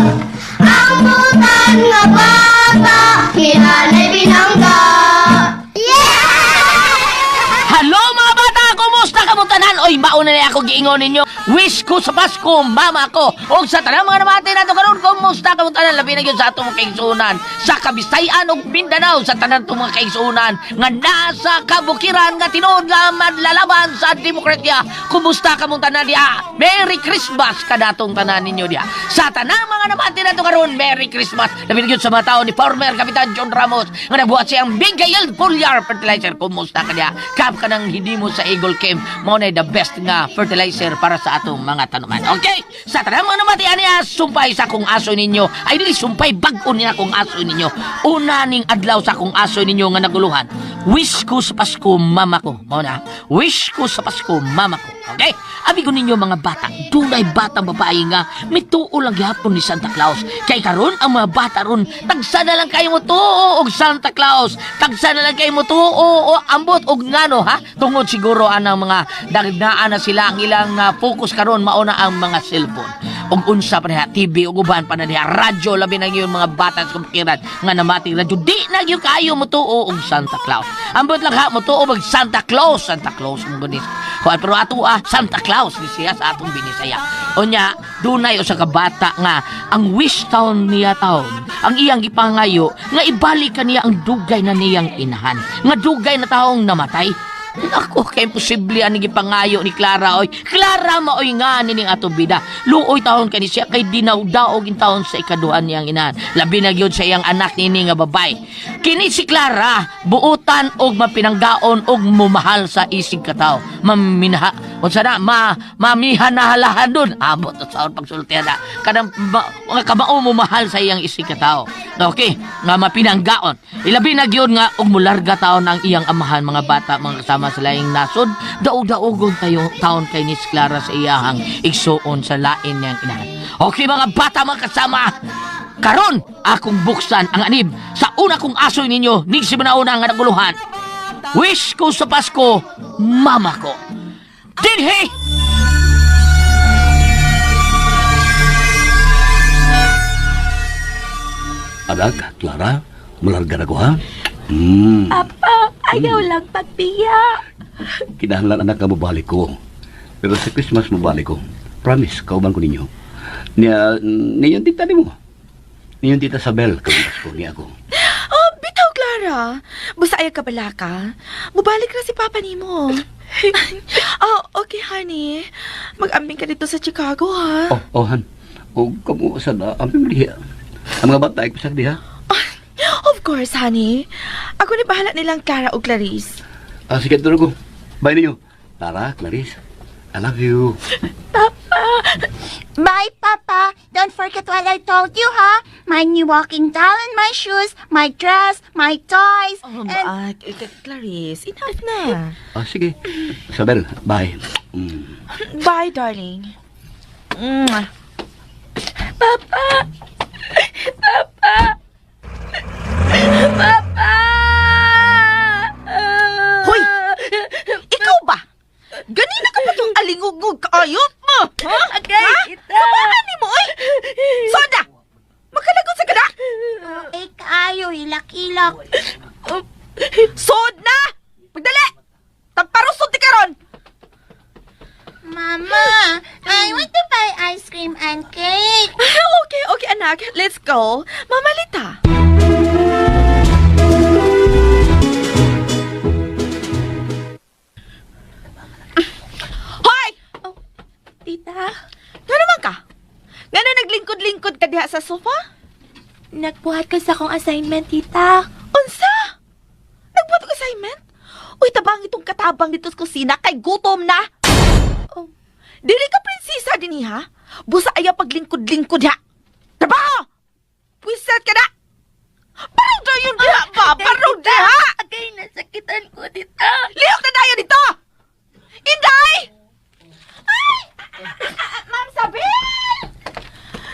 Ang butan nga bata, kinanay binangga. Yeah! Hello mga bata! Kumusta ka mo tanan? Oy, mauna na ako giingon ninyo. Wish ko sa Pasko, mama ko. Og sa tanan mga namati nato karon, kumusta ka mo tanan? Labi na gyud sa atong mga kaigsuonan sa Kabisayan ug Mindanao, sa tanan tong mga kaigsuonan nga nasa kabukiran nga tinuod nga manlalaban sa demokrasya. Kumusta ka mong tanan diha? Merry Christmas kadatong tanan ninyo diha. Sa tanan mga namati nato karon, Merry Christmas. Labi na gyud sa mga tao ni former Kapitan John Ramos nga nabuhat siyang Big Yield Foliar Fertilizer. Kumusta ka diha? Kap ka nang hindi mo sa Eagle Chem, mao na the best nga fertilizer para sa atong mga tanuman. Okay? Sa tanan mga namati niya, sumpay sa akong aso ninyo. Ay dili sumpay, bag-o niya akong aso ninyo. Una ning adlaw sa akong aso ninyo nga naguluhan. Wish ko sa Pasko, mama ko. Mao na. Wish ko sa Pasko, mama ko. Okay? Abi ko ninyo mga bata, dunay batang babae nga mituo lang gihapon ni Santa Claus. Kay karon ang mga bata ron, tagsa na lang kayo mo tuo og Santa Claus. Tagsa na lang kayo mo tuo o ambot og ngano ha? Tungod siguro anang mga dagnaan na sila ang ilang focus karon mao na ang mga cellphone. Og unsa pa niya, TV ug uban pa na niya, radyo, labi na gyud mga bata sa kumpkiran nga namati radyo, di na gyud kayo motuo og Santa Claus. Ambot lang ha, motuo mag Santa Claus, Santa Claus mo gunis. Kuan pero ato Santa Claus ni siya sa atong Binisaya. Unya, dunay usa ka bata nga ang wish taon niya taon, ang iyang gipangayo nga ibalik kaniya ang dugay na niyang inahan, nga dugay na taong namatay. Ako, kay imposible ang gipangayo ni Clara oy. Clara maoy nga nining ato bida. Luoy taon kani siya kay dinawdaog in taon sa ikaduha niyang inahan. Labi na gyud sa iyang anak nini nga babae. Kini si Clara buotan og mapinanggaon og mumahal sa isig katawo. Maminha unsa na ma mamihanahalahan dun. Abot sa pagsulti na. Kanang mga kamao mumahal sa iyang isig katawo. Okay, nga mapinanggaon. Ilabi na gyud nga og mularga taon ang iyang amahan mga bata mga kasama sa laing nasod. Daog-daogon tayo taon kay ni Clara sa iyahang igsuon sa lain niyang inahan. Okay mga bata mga kasama, karon akong buksan ang anib sa una kong asoy ninyo nig simuna-una nga naguluhan. Wish ko sa Pasko, mama ko. Dinhi! Anak, Clara, malarga na ko ha? Papa, ayaw lang pagbiya. Kinahanglan anak ka mabalik ko. Pero sa Christmas mabalik ko. Promise, kauban ko ninyo. Niya, niyon tita ni mo. Niyon tita Sabel, kauban ko niya ako. Oh, bitaw, Clara. Basta ayaw ka bala ka. Mubalik na si Papa nimo. Oh, okay, honey. Mag-ambing ka dito sa Chicago, ha? Oh, han. O, kamu sa na, ambing mo diha. Ang mga bata, ay pasag diha. Of course, honey. Ako ni bahala nilang Clara o Clarice. Ah, sige, tulog ko. Bye ninyo. Clara, Clarice, I love you. Papa! Bye, Papa. Don't forget what I told you, ha? My new walking doll and my shoes, my dress, my toys, Oh, and... Clarice, enough na. Ah, sige. Isabel, bye. Mm. Bye, darling. Mwah. Papa! Papa! Papa! Hoy! Ikaw ba? Ganina ka pa itong alingugog kaayop mo! Ha? Agay, ha? kita. Kabahan ni mo, oy! Soda! Makalagot sa kada! Eh, kaayo, hilak-hilak. Sod na! Pagdali! Tamparusod ti karon! Mama, I want to buy ice cream and cake. Okay, okay, anak. Let's go. Mamalita. Hoy! Oh, tita, Nga naman ka? Nga na naglingkod-lingkod ka diha sa sofa? Nagbuhat ka sa akong assignment, tita. Unsa? Nagbuhat og assignment? Uy, tabang itong katabang dito sa kusina kay gutom na. Oh. Dili ka prinsesa din ha? Busa ayaw paglingkod-lingkod ha. Trabaho! Pwiset ka na! Parang dayon diha ba? Parang diha! Agay, nasakitan ko, tita. Lihok na dayon dito! Inday! Ay! Ma'am Sabel!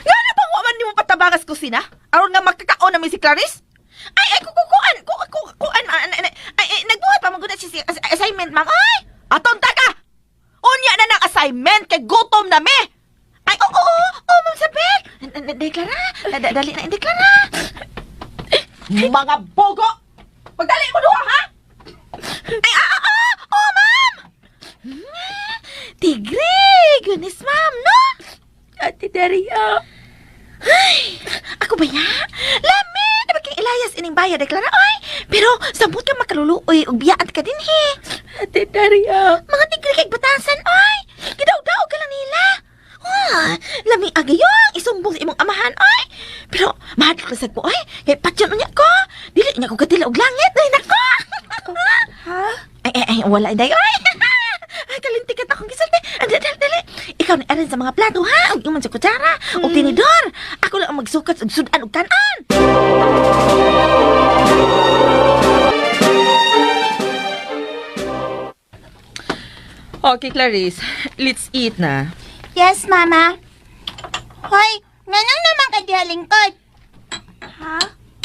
Nga na bang waman ni mo patabangas kusina? Aron nga makakaon na mi si Clarice? Ay, ay, kukuan, kukuan, ay, ay, nagbuhat pa man gud na siya si assignment, ma'am. Ay, aton ta ka! Unya na ng assignment kay gutom na mi! Ay, oo, oo, oo, Ma'am Sabel! Deklara! Dali na, deklara! Mga bogo! Pagdali mo duha, ha? Ay, ah, ah, ah! Oh, ma'am! Tigre! Goodness, ma'am, no? Ate Daria. Ay, ako ba ya? Lami! Dapat kang Elias ining bayad, deklara, oy! Pero, samot ka makaluluoy, ug biyaan ka din, he! Ate Daria. Mga tigre kay batasan, oy! Gidaw-daw ka lang nila! Wah, lami agayong isumbong sa imong amahan, oy! Pero, mahadlok na sad ko, oy! Kay patyon unya ko! Dili niya ko katila og langit, ay nako! Ha? Ay, ay, ay, wala, inday, oy! Ay, kalintikat akong gisulti. Dali, dali, dali. Ikaw na erin sa mga plato, ha? Ug iman sa kutsara, ug tinidor. Ako lang ang magsukat ug sudan ug kanan. Okay, Clarice. Let's eat na. Yes, Mama. Hoy, nganong naman ka diha lingkod? Ha?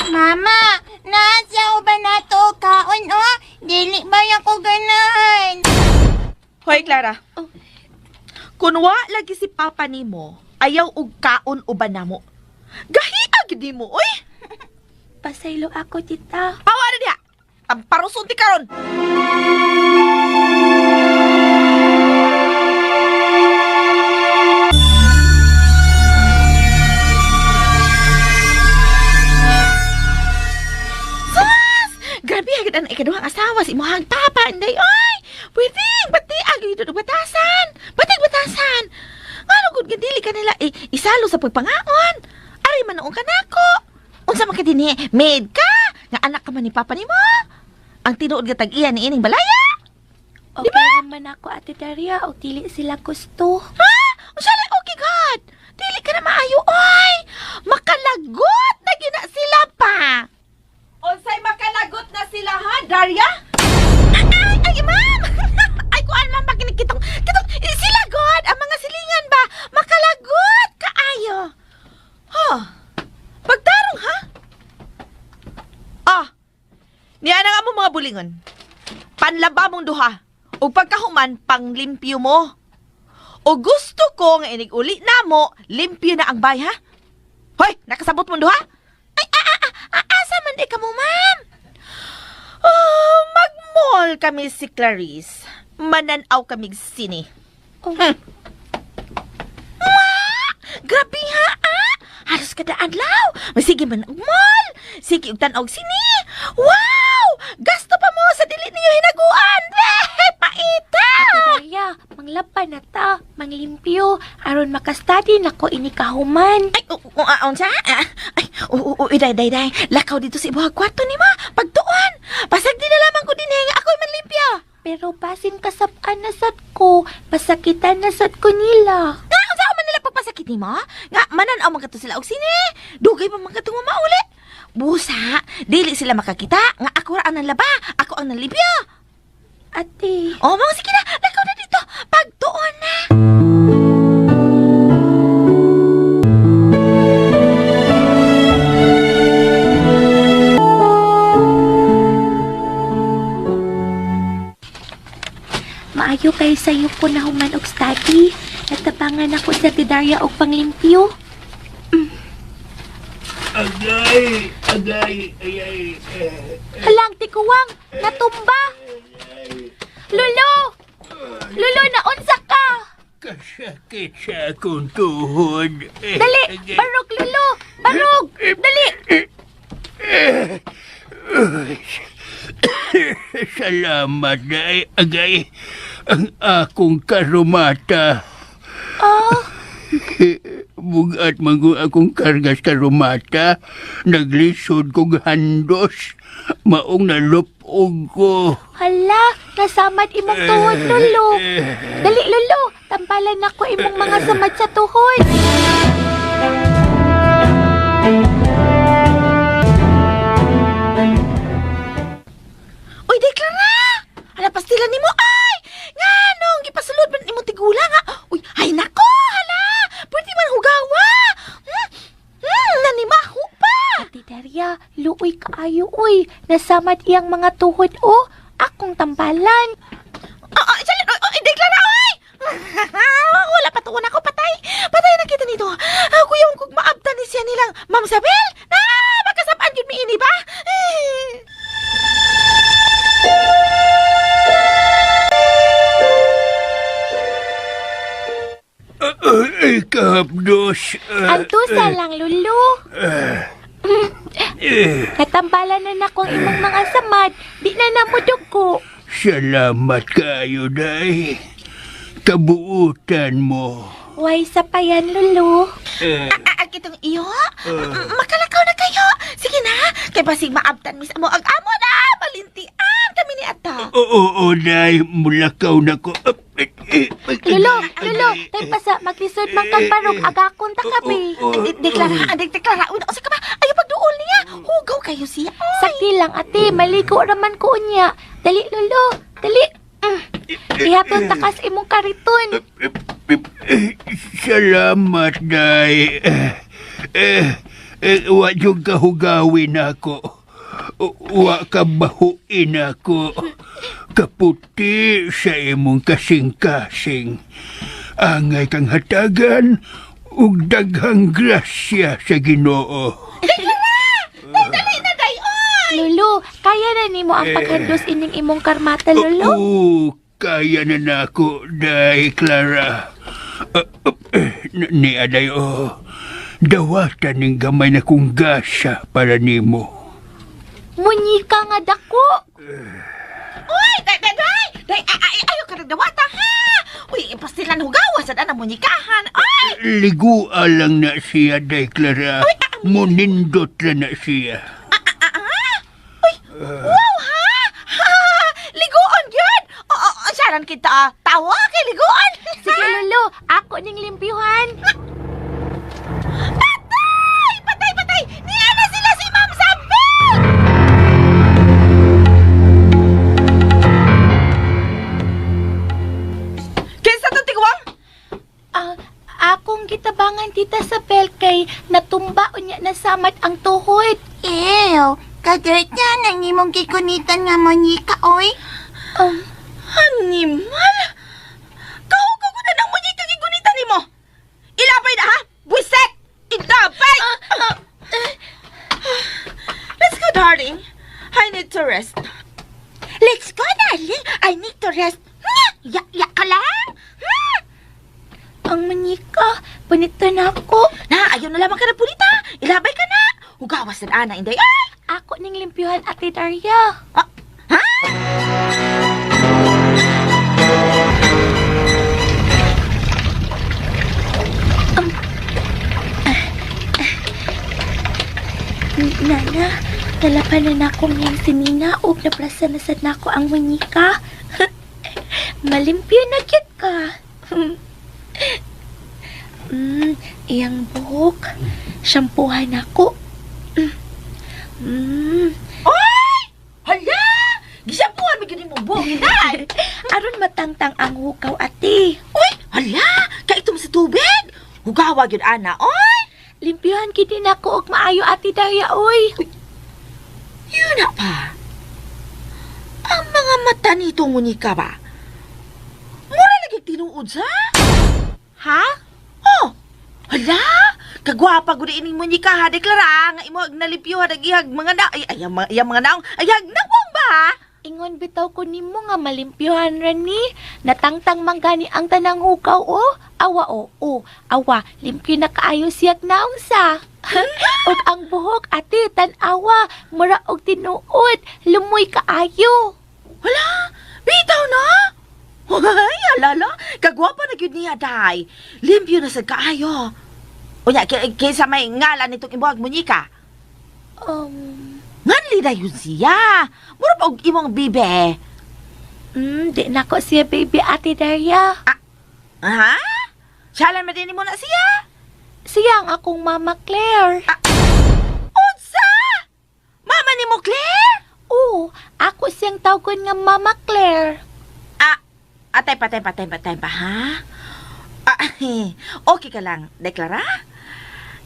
Mama, nasa ba na to kaon oh? Dili ba ako ganahan? Hoy, Clara. Oh. Kunwa lagi si Papa nimo, ayaw og kaon uban namo. Gahiag di mo, oy! Pasaylo ako, tita. Awa na diha! Tamparuson ti karon! Sus! Grabe agad ang ikaduhang asawa si imuhang papa, inday, oy! Pwede, pati agad ito batasan! Pati batasan! Ngano gud nga dili ka nila isalo sa pagpangaon? Ari man noong kanako. Unsa man ka dinhi? Maid ka? Nga anak ka man ni papa nimo? Ang tinuod nga tag-iya ni ining balaya? Okay diba? Man ako, Ate Daria. O dili sila gusto. Ha? Unsa lay okay god? Dili ka na maayo oy. Makalagot na gina sila pa. Unsay makalagot na sila ha, Daria? Ay, ay, ay ma'am. Ay kuan ma'am pakinig kitong kitong sila god ang mga silingan ba makalagot kaayo. Ha. Pagtarong ha? Ah. Niya na nga mo mga bulingon. Panlaba mong duha. Ug pagkahuman panglimpyo mo. O gusto ko nga inig uli na mo, limpyo na ang bay, ha? Hoy, nakasabot mo duha? Ay, asa man di ka mo, ma'am? Oh, mag-mall kami si Clarice. Mananaw kami sine. Oh. Ma! Grabe ha, ah! Halos kada adlaw. Masige man og mall. Sige og tan-aw og sine. Wow! Gasto pa mo sa dili niyo hinaguan. Eh, paita! Ate Daria, manglapan na ta. Manglimpyo. Aron makastudy na ko ini kahuman. Ay, unsa? Ah, ay, day, day, day. Lakaw dito sa ibuhag kwarto ni ma. Pagtuon. Pasag di na lamang ko din eh, nga ako'y manlimpyo. Pero basin kasab-an na sad ko. Pasakitan na sad ko nila. Nga, unsa man nila pagpasakit ni mo? Nga, manan-aw man kato sila og sine. Dugay pa man katong mauli. Busa, dili sila makakita. Nga ako ra ang nanlaba. Ako ang nanlimpyo. Ate. O, mga sige na. Lakaw na dito. Pagtuon na. Maayo kay sayo ko na human og study. Natabangan ako sa Ate Daria og panglimpyo. Agay! Agay! Ay, ay, eh. Halang, tikuwang! Natumba! Lolo! Lolo, naunsa ka! Kasakit sa akong tuhod. Eh, Dali! Barog, Lolo! Barog! Dali! Salamat na agay ang akong karumata. Oh, Bugat man ko akong kargas karumata. Naglisod kog handos. Maong nalupog ko. hala! Nasamad imong tuhod, Lolo! Dali, Lolo! Tampalan nako imong mga samad sa tuhod! Uy, deklara! Ala, pastila nimo ay! Nga, nung gipasulod man imong tigula nga. Uy, ay nako, hala! Pwede man hugawa! Nanimaho pa! Ate Daria, luoy kaayo, uy! Nasamad iyang mga tuhod, oh! Akong tampalan! Oh, oh, sali, oy, oy, deklara, oy! Wala pa tuon ako, patay. Patay na kita nito. Ako yung kung maabtan ni siya nilang Ma'am Sabel. Na, makasapaan yun mi ini ba? Eh. Ay, kahapdos. Antusa lang, Lolo. Eh, Natambalan na nako ang imong mga samad. Di na namudog ko. salamat kayo, day. Kabuutan mo. Way sa payan, Lolo. Ah, kitong iyo? Makalakaw na kayo. Sige na, kay basig maabtan mis mo ang amo na. Malintian kami ni ata. Oo, oo, day. Mulakaw na ko. Eh, eh, eh, Lolo, Lolo, tay pa sa maglisod man kang barog agakon ta kabi. Oo, oo. Deklara, deklara. Uy, usa ka ba? Ayaw pagduol niya. Hugaw kayo siya. Oy. Sakti lang ate, maligo raman ko unya. Dali, Lolo, dali. Ihatod ta kas imong kariton. Eh, salamat, day. Eh, eh, wa jud ka hugawin ako. Wa ka bahuin ako. Kaputi sa imong kasing-kasing. Angay kang hatagan ug daghang grasya sa Ginoo. Dali na, day. Oy. Lolo, kaya na nimo ang paghandos ining imong karmata, Lolo? Oo, kaya na nako, day Clara. Ni aday oh. Dawatan ning gamay na kong gasa para nimo. Munyika nga dako. Uy, day, day, day. Day, ay, ay, ayaw ka nagdawata, ha? Uy, pastilan hugawa sa dana munyikahan. Ay! Ligua lang na siya, day Clara. Munindot lang na siya. Uy, wow, ha? Ha! Liguon yun! Oo, oh, saran kita, ah. Tawa kay liguon! Sige, Lolo, ako ning limpyuhan. Patay! Patay, patay! Niya na sila si Ma'am Sabel! Kinsa tong tigwang? Ah, akong gitabangan Tita Sabel kay natumba unya na samat ang tuhod. Ew, kadirt niya nang imong gigunitan nga monika, oy. Um, Animal! Kahugaw ko na ng munyika gigunita nimo! Ilabay na ha! Buiset! Ilabay! Let's go, darling. I need to rest. Let's go, darling. I need to rest. Ya, ya ka lang. Hmm. Ang manika, punito na ako. Na, ayaw na lamang ka na pulita. Ilabay ka na. Hugawas na ana, inday. Ay! Ako ning limpyuhan, Ate Daria. Ah, ha? Nana, dalapan na nako ngayong si Nina ug naprasa na sad nako ang munyika. Malimpyo na gyud ka. Iyang buhok. Shampoohan ako. Oy! Hala! Gisampuhan mo gyud imong buhok, inday. Aron matangtang ang hukaw, ate. Uy! Hala! Kaitom sa tubig! Hugawa gyud ana, oy! Limpyuhan gid din ako og maayo, Ate Daria, oy. Yun na pa. Ang mga mata nito munika ba? Mura lagi tinuod sa? Ha? Oh! Hala! Kagwapa gud ining munika ha, deklara nga imo ag nalipyo ha nagihag mga na ay ay ang mga, ay, ang mga naong ay hag nawong ba? Ingon bitaw ko nimo nga malimpyuhan ra ni. Natangtang man gani ang tanang hukaw o. Awa o, o, awa, limpyo na kaayo siyag naong sa. Ug ang buhok ate tan-awa, mura og tinuod, lumoy kaayo. Hala! Bitaw na! Ay, alala, kagwapa na gyud niya day. Limpyo na sad kaayo. Unya kaysa may ngalan nitong imuhag munika. Nganli na yun siya. Mura pa og imong bibe. Di na ko siya baby Ate Daria. Ha? Siyalan man din mo na siya. Siya ang akong Mama Claire. Unsa? Mama ni mo, Claire? Oo, ako siyang tawgon nga Mama Claire. Ah, atay pa, tay pa, tay pa, tay pa, ha? Ah, okay ka lang, deklara?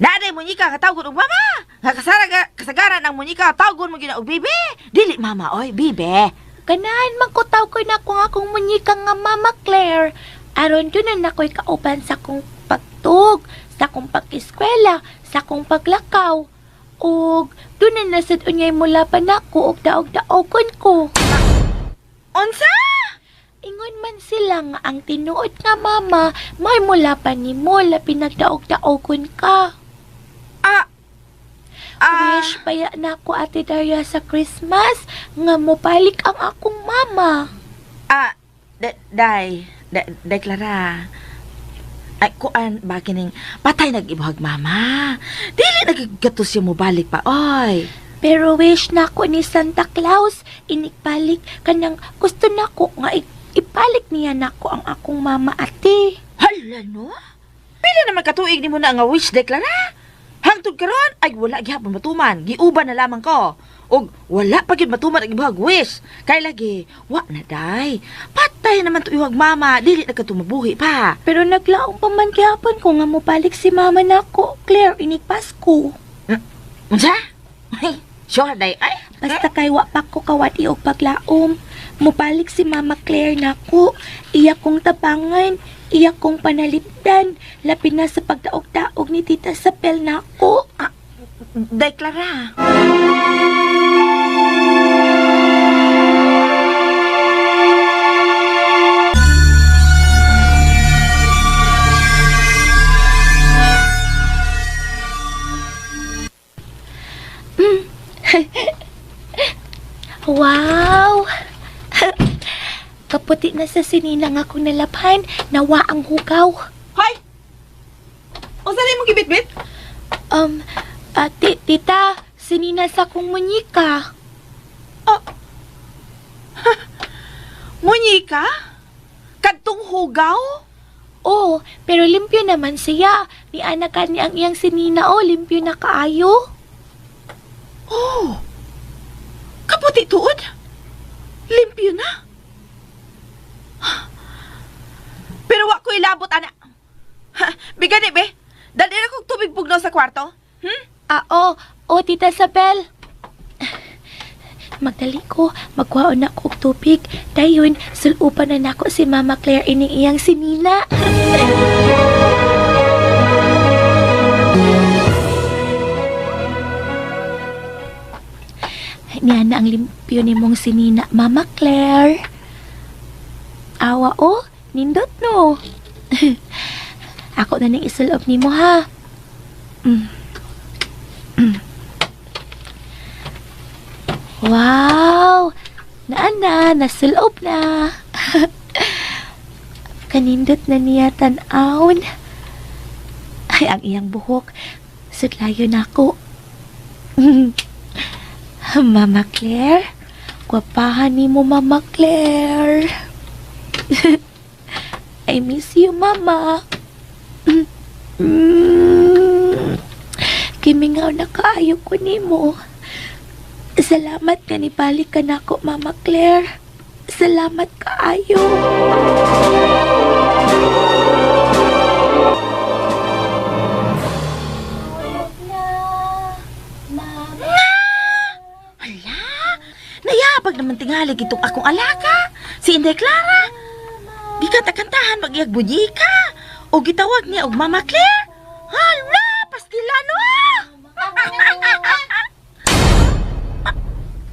Naaday munyika nga tawgon og mama. Nga kasara, kasagaran ang munyika tawgon mo gina og bibi. Dili mama oy, bibi. Ganahan man ko tawgon ako nga akong munyika nga Mama Claire. Aron doon na nako'y kauban sa kong pagtug, sa kong pag-eskwela, sa kong paglakaw. Og doon na nasad unyay mula pa nako og daog-daogon ko. Unsa? Ingon man sila nga ang tinuod nga mama, may mula pa nimo labi nagdaog-daogon ka. Ah. Ah. Wish baya na ako, Ate Daria, sa Christmas nga mobalik ang akong mama. Ah, day, day Clara. Ay, kuan, ba kining patay nag-ibuhag mama. Dili nagigatos siya mo balik pa, oy. Pero wish na ako ni Santa Claus, inigbalik kanang gusto na ko nga ibalik niya nako ang akong mama, ate. Hala, no? Pila naman katuig ni mo na nga wish, day Clara? Hangtod karon ay wala gihapon matuman. Giuban na lamang ko. Og wala pa gyud matuman ang ibuhag wish. Kay lagi, wa na day. Patay naman to iwag mama, dili na ka tumabuhi pa. Pero naglaong pa man gihapon ko nga mobalik si mama nako, Claire, inig Pasko. Unsa? Ay, sure day ay. Basta kay wa pa ko kawati og paglaom. Mobalik si Mama Claire nako. Iya kong tabangan, iya kong panalipdan. Labi na sa pagdaog-daog ni Tita Sabel nako. Ah, day Clara. Wow! Kaputi na sa sininang akong nalabhan, nawa ang hugaw. Hoy! Unsa ni mo gibitbit? Tita, sinina sa akong munyika. Oh. Munyika? Kadtong hugaw? Oh, pero limpyo naman siya. Ni anak ni ang iyang sinina, oh, limpyo na kaayo. Oh. Kaputi tuod? Limpyo na? Pero wa ko ilabot, ana. Ha, bigani, be. Dali na kong tubig bugnaw sa kwarto. Hmm? Ah, oh, oh, Tita Sabel. Magdali ko, magkuhaon na ko og tubig. Dayon, sulupan na nako si Mama Claire ining iyang sinina. Niya na ang limpyo ni mong sinina, Mama Claire. Awa o, nindot no. Ako na ning isulob nimo ha. Mm. Mm. Wow! Naan na, nasulob na. Kanindot na niya tan-awon. Ay, ang iyang buhok. Sudlayo na ako. Mama Claire, gwapahan ni mo, Mama Claire. I miss you, Mama. Kimingaw na kaayo ko nimo. Salamat nga nibalik ka nako, Mama Claire. Salamat kaayo. Hala, nayabag naman tingali itong akong alaka. Si Inday Clara. Gikanta-kantahan mag-iyag bunyika. O gitawag niya og Mama Claire. Hala, pastilano ah!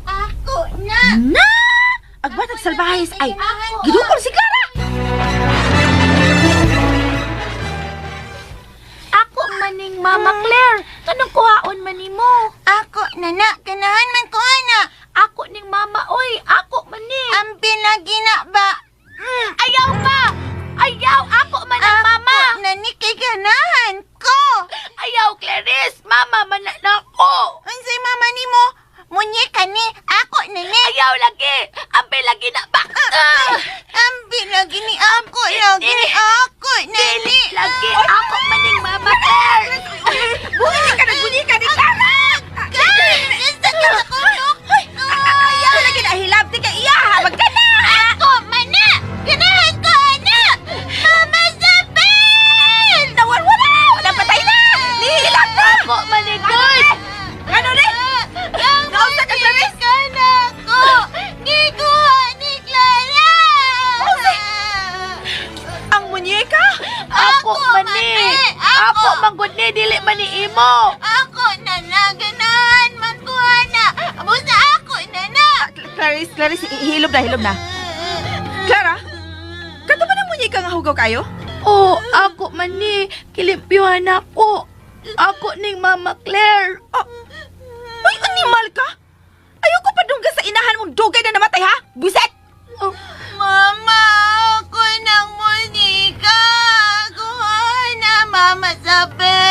Ako na! Na! Agbatag salbahis ay gidukol si Clara. Ako maning Mama Claire. Anong kuhaon man nimo? Ako na na! Ganahan man ko, ana! Ako ning mama, oy. Ako man ni. Ang pinagina ba? Ayaw pa! Ayaw! Ako man ang mama! Ako na ni kay ganahan ko! Ayaw, Clarice! Mama man na nako! Unsay mama nimo? Munyeka ni, ako na ni. Ayaw lagi! Ambi lagi na ba? Ambi lagi ni ako, lagi ni ako na ni. Lagi! Ako maning mama, Claire! Bunyika na bunyika ni Clara. Sakit ako, Ayaw lagi na hilabti ka iya. Magka na! Ako man na! Ganahan ko, ana! Mama Sabel! Nawal wala! Wala patay na! Nihilab na! Ako maning good! Ano ni? Ang Nausa ka, Clarice? munyeka na ako! Gikuha ni Clara! Ang nimo. Ako na na, ganahan man ko, ana. Busa ako na na. Clarice, Clarice, hilom na, hilom na. Clara, kato ba na munyika nga hugaw kayo? Oh, ako man ni. Kilimpyuhan ako. Ako ning Mama Claire. Oh, uy, animal ka! Ayoko pa dungga sa inahan mong dugay na namatay, ha? Buset! Oh, Mama, ako nang munika. Ako na, Mama Sabel.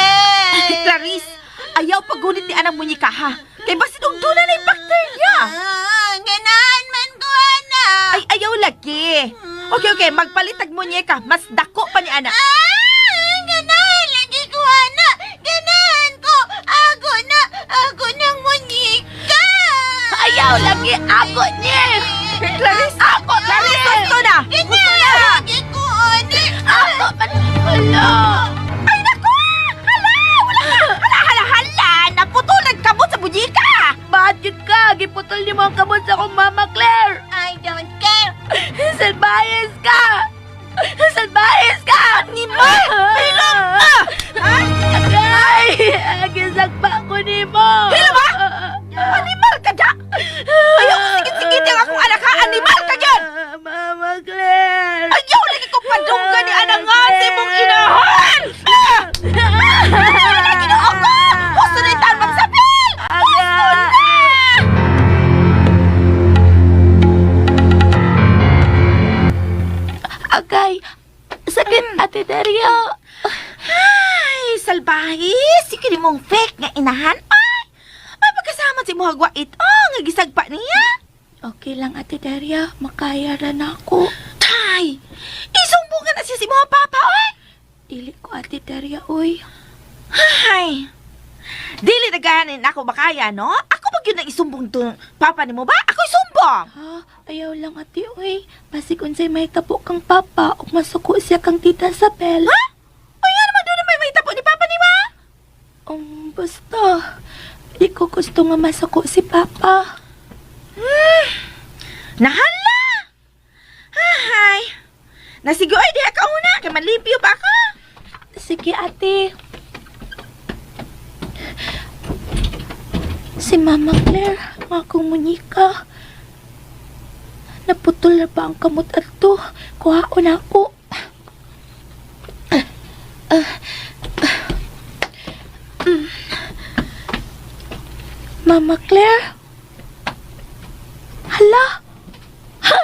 Clarice, ayaw paggunit ni anang munyika, ha? Kay basin og doon na na yung bacteria. Ah, ganahan man ko, ana. Ay, ayaw lagi. Okay, okay, magpalitag munyika. Mas dako pa ni ana. Ah, ganahan lagi ko, ana. Ganahan ko. Ako na, ako nang munika. ayaw lagi ako ni. Clarice, Ako Clarice, gusto na! Gusto na! Ganahan lagi ko, ani. Ako man. Hala. Ay, naku! Hala! Wala ka! Hala, hala, hala! Naputulan kamot sa munyika! Bakit ka? Giputol nimo ang kamot sa akong Mama Claire. I don't care. Salbayes ka! Salbayes ka! Animal! Hilom ka! Ha? Agay! Gisagpa ko nimo! Hilom ha? Animal ka dya! Ayaw ko sigit-sigit ang akong anak ha! Animal ka yun! Mama Claire! Ayaw lagi ko padunggan ni anang nga sa imong inahan! Ah! Ah! Ginoo ko! Gusto na itaan, Ma'am Sabel! Gusto na! Agay! Sakit, Ate Daria! Ay, salbahe! Sige ni mong fake nga inahan. Ay! May pagkasama si mo hagwait. Oh, nga gisagpa niya. Okay lang, Ate Daria. Makaya ra na ako. Tay! Isumbungan na siya si mga papa, oy! Dili ko, Ate Daria, oy. Ay! Dili na ganin ako makaya, no? Ako pag yun ang isumbong to papa ni mo ba? Ako isumbong! Ha? Ayaw lang, Ate, oy. Basig unsay may tapo kang papa ug masuko siya kang Tita Sabel. Ha? Uy, ano man doon na may mahitabo ni papa ni ma? Basta, di ko gusto nga masuko si Papa. Nahala! Ay! Nasigo ay diha ka una, kay manlimpyo pa ka. Sige, ate. Si Mama Claire, ang akong munyika. Naputol na ba ang kamot ato? Kuhaon ako. Mama Claire? Hala! Ha!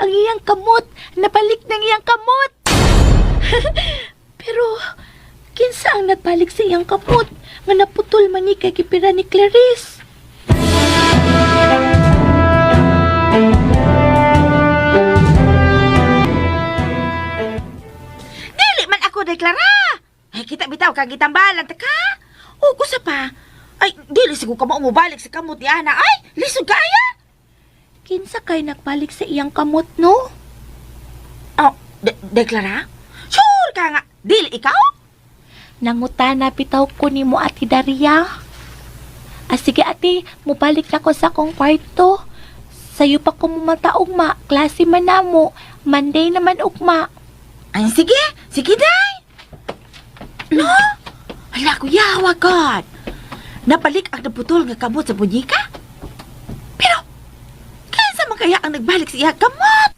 Ang iyang kamot! Nabalik ng iyang kamot! Pero, kinsa ang nagbalik sa iyang kamot nga naputol man ni kay gipira ni Clarice? Dili man ako deklara. Ay, kita bitaw kang gitambalan ta ka. O, kusa pa. Ay, dili siguro ka mo umubalik sa kamot ni Ana. Ay, lisod kaya. Kinsa kay nagbalik sa iyang kamot, no? Oh, deklara? Sure ka nga. Dili ikaw? Nangutana bitaw ko nimo Ate Daria. Ah, sige ate, mubalik na ko sa akong kwarto. Sayo pa ko mumata ugma, klase man namo, Monday naman ugma. Ay, sige. Sige, day. No? Hala, kuya, God. Nabalik ang naputol nga kamot sa bunyika? Pero, kinsa man kaya ang nagbalik sa iya kamot?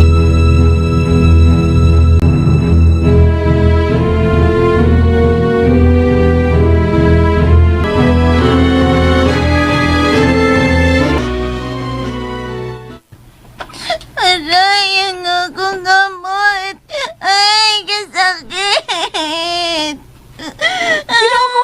Aray, ang akong gamot. Ay, kasakit. Ginoo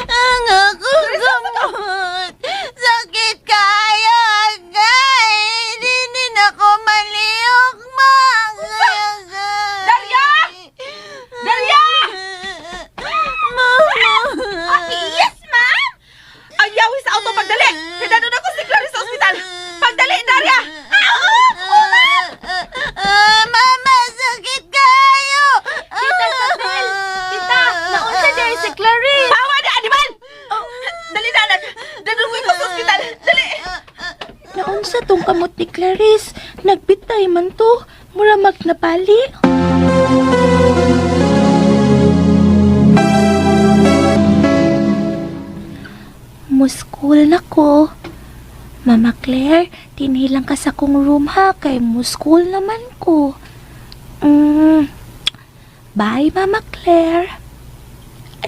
Ang akong gamot. Sakit kayo, agay. Hindi na ako maliyok, ma. Daria! Daria! Mama! Yes, ma'am! Ayaw sa auto pagdali! Kaya doon ako si Clarice sa ospital! Pagdali, Daria! Ah, oo! Oo, ma'am! Ah, mama, sakit kayo! Tita Isabel! Tita, naunsa niya si Clarice? Tawa na, animal! Oh, dali na, anak! Dadun ko ikaw sa ospital! Dali! Naunsa tong kamot ni Clarice? Nagbitay man to. Mura magnapali. Mo-school na ko. Mama Claire, dinhi lang ka sa kong room ha, kay mo-school naman ko. Bye, Mama Claire.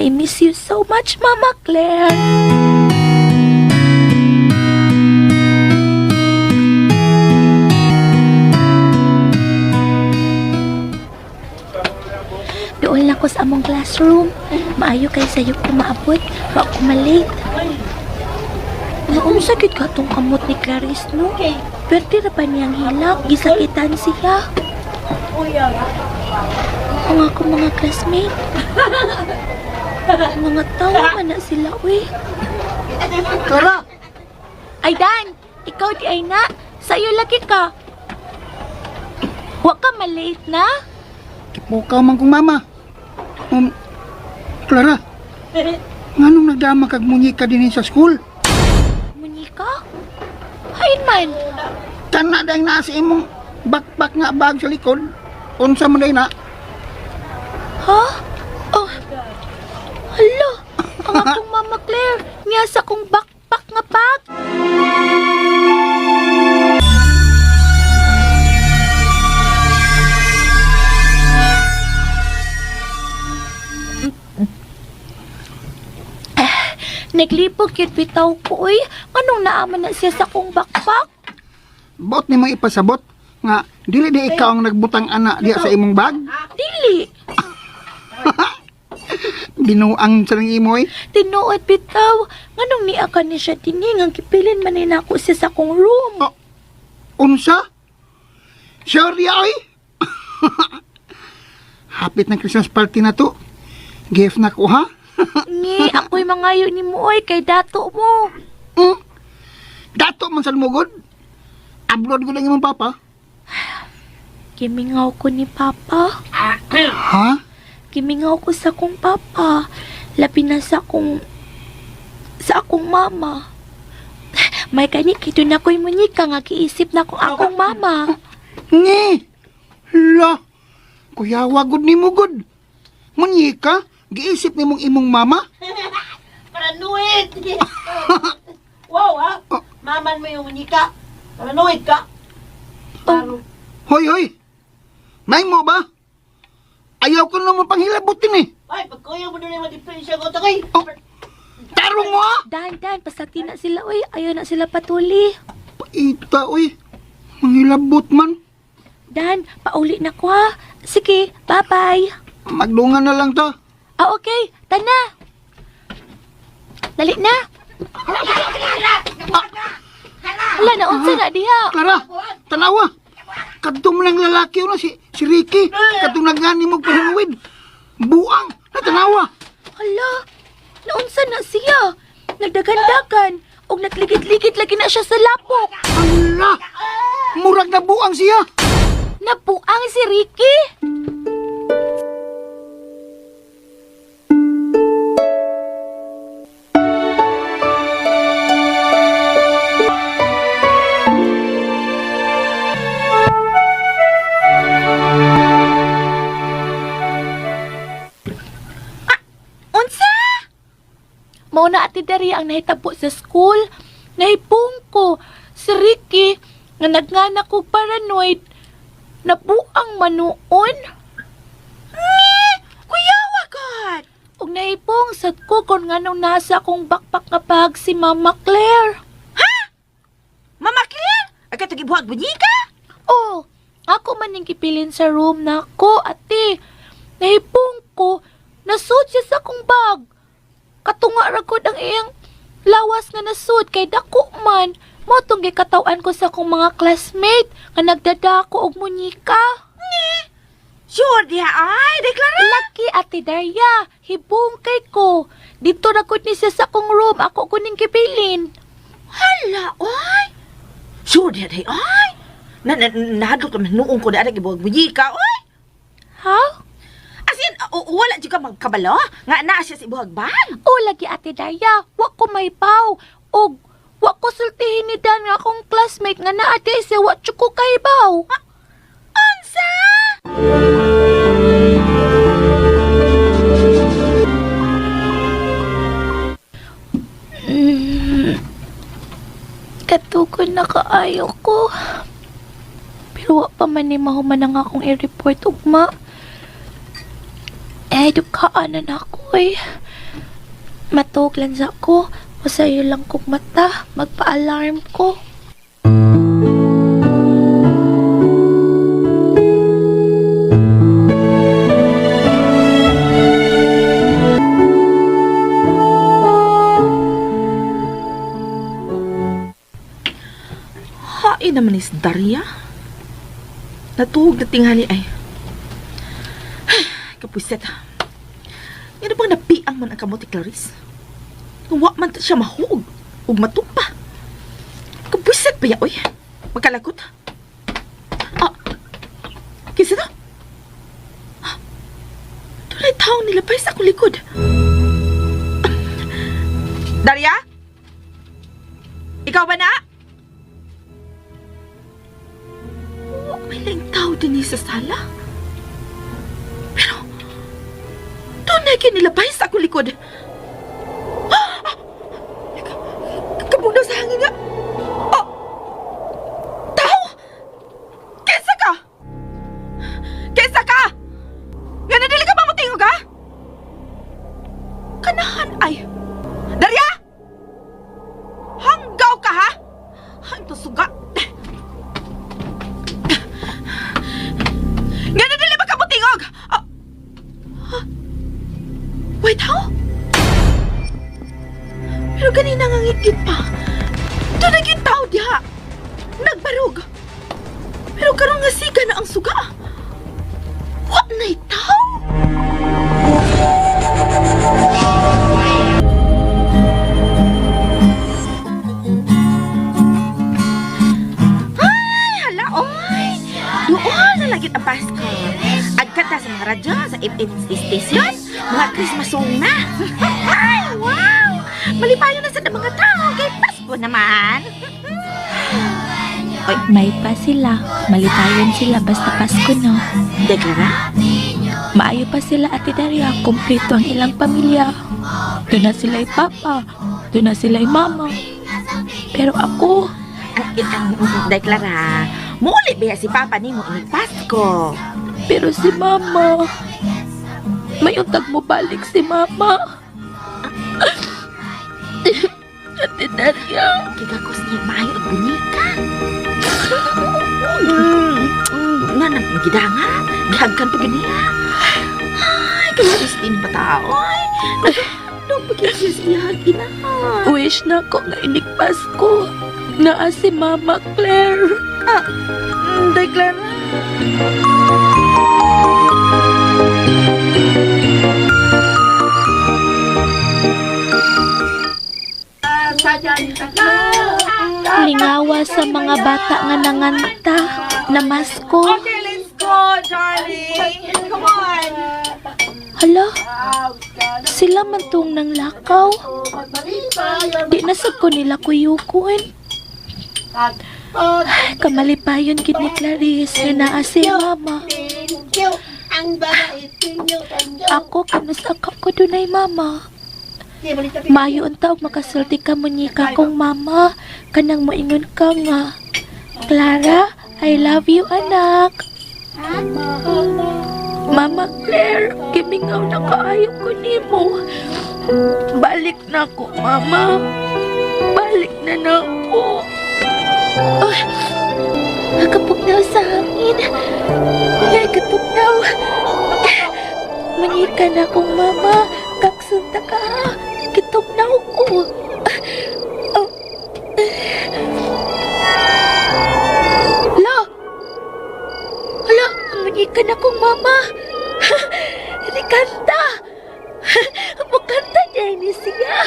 I miss you so much, Mama Claire. Doon lang ko sa among classroom. Maayo kay sayo ko maabot. Wa ko malate. Naunsa gid ka tong kamot ni Clarice, no? Pwerte ra pa niyang hilak. Gisakitan siya. Ang akong mga classmate. Mga tawo man na sila, uy. Clara! Ay, Dan! Ikaw di ay na. Sa'yo lagi ka. Wa ka malate na? Kipukaw man kong mama. Clara, nganong nagdama kag munyika din sa school? Munika? Hain man. Kana dahil naa sa imong backpack nga bag sa likod. Unsa man dahil na? Ha? Oh. Hala, ang akong Mama Claire, niya sa kong backpack nga bag. Eh, naglipog yun bitaw ko, uy. Anong naaman na siya sa kong backpack? Bot ni mo ipasabot nga dili di ikaw ang nagbutang ana diya sa imong bag. Dili. Binuang sa nang imo eh. Tinuod bitaw. Nganong niya ka ni siya tining ang kipilin man ni nako siya sa kong room. Oh, unsa? Sure ya oy. Hapit ng Christmas party na to. Gift na ko ha. Ngi, ako'y mangayo ni mo oy kay dato mo. Dato man sa lumugod. Upload ko lang imong papa. Gimingaw ko ni Papa. Ha? Gimingaw ko sa kong papa. Labi na sa akong mama. May kani kito na ko'y munika nga giisip na kong akong mama. Ngi! La! Kuya, wagod ni mo gud. Munyika, giisip ni mong imong mama? Paranoid! Wow, ha? Maman mo yung munika. Paranoid ka. Oh, Hoy, hoy! May mo ba? Ayaw ko naman panghilabutin eh. Ay, pagkuya mo na yung diferensya ko, takay. Oh, tarong mo ah! Dan, Dan, pasakti na sila oy. Ayaw na sila patuli. Paita, oy. Manghilabot man. Dan, pauli na ko ha. Sige, bye-bye. Magdungan na lang ta. Ah, okay. Tana. Dali na. Hala, naunsa na diha. Clara, tanawa. Kadto mo ng lalaki na si Ricky. Kadto nagani mo paranoid. Buang, na tanawa. Hala, naunsa na siya. Nagdagandagan. Og nagligid-ligid lagi na siya sa lapok. Ala! Murag na buang siya. Nabuang si Ricky. Unsa? Mao na Ate Daria ang nahitabo sa school. Nahipong ko si Ricky nga nagngana ko paranoid. Nabuang manuon. Kuyawa god. Ug nahipong sad ko kung nganong nasa akong backpack nga bag si Mama Claire. Mama Claire, ay katong gibuhat munika? Oh, ako man ning gipilin sa room na ko, ate. Nahipong ko, nasud siya sa akong bag. Katunga ra gud ang iyang lawas nga nasud kay dako man. Mao tong gikataw-an ko sa akong mga classmate nga nagdadako og munyika. Sure diha ay, deklara. Laki Ate Daria, hibong kay ko. Dito ra gud ni siya sa akong room, ako kuning gipilin. Hala, oy. Sure diha day ay. Na na nahadlok ka noong ko na gibuhat munika, oy. Ha? As in, wala jud ka magkabalo nga naa siya sa ibuhag bag. O lagi Ate Daya, wa ko may paw. Og wa ko sultihin ni Dan nga akong classmate nga naa di siya wa jud ko kahibaw. Unsa? Katugon na kaayo ko. Pero wa pa man ni mahuman ang akong i-report ugma. Eh, dukaan na na ako eh. Matuog lang sa ko. Masayo lang kong mata. Magpa-alarm ko. Hain naman ni si Daria. Natuhog na tingali ay. Ay, kapuset. Nga na bang napiang man ang kamot ni Clarice? Kung wa man ta siya mahug, ug matupa. Kapuset pa ya, oy. Magkalagot. Ah, kinsa to? Ah, dunay taong nilabay sa akong likod. Ah, Daria? Ikaw ba na? Wa may laing tao din sa sala. Pero, dunay gyud nilabay sa akong likod. Ah! Kabugnaw sa hangin nga. Oh! Tao! Kinsa ka? Kinsa ka? Nga na dili ka ba motingog, ha? Kanahan ay. Daria! Hanggaw ka, ha? Ay, ito suga. Nga na dili ba ka motingog? Ah! Ah! Wait, how? Pero ganina nga ngikit pa. Doon na gyud tao diha. Nagbarog. Pero karon nga siga na ang suga. Wa na'y tao. Ay, hala, oy. Doon na lagi ang Pasko. Agkanta sa mga radyo, sa FM station, mga Christmas song na. Ay, wow! Malipayo na sa mga tao kay Pasko naman. Oy. May pa sila. Malipayon sila basta Pasko, no? Deklara? Maayo pa sila, Ate Daria. Kompleto ang ilang pamilya. Doon na sila'y papa. Doon na sila'y mama. Pero ako, Ang deklara, muuli ba si Papa nimo inig Pasko? Pero si mama, may untag mo balik si mama. Ate Daria. Kigakos niya maayo ang bunika. Nga nang gidanga, gihagkan pa niya. Ay, kaya din pa tao. Ay, naghandog pa gyud siya sa iyang ina. Wish na ko nga inig Pasko. Naa si Mama Claire. Ah, deklara. Lingawa sa mga bata nga nanganta na masko. Okay, let's go, darling. Come on. Hala, sila man tong nang lakaw. Di na sad ko nila kuyukon. Ay, kamalipayon gid ni Clarice nga naa si mama. Ako kanus ka ko dunay mama. Maayo unta og makasulti ka munyika kong mama. Kanang moingon ka nga, Clara, I love you, anak. Mama Claire, gimingaw na kaayo ko nimo. Balik na ko, mama. Balik na na ako. Ay, nakapugnaw sa hangin. Ay, katugnaw. Manika na akong mama. Kaksunta ka. Kitugnaw ko. Oh. Hala! Hala! Manika na akong mama. Nikanta! Mukanta niya ni siya.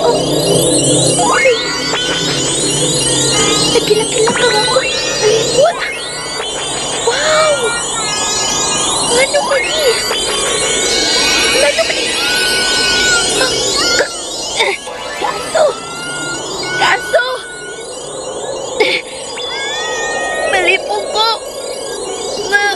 Oh. Ay! Nagkilak-kilak ka ako. Palibot! Wow! Ano man eh? Ano man eh? Kaso! Kaso! Malipong ko! Nga!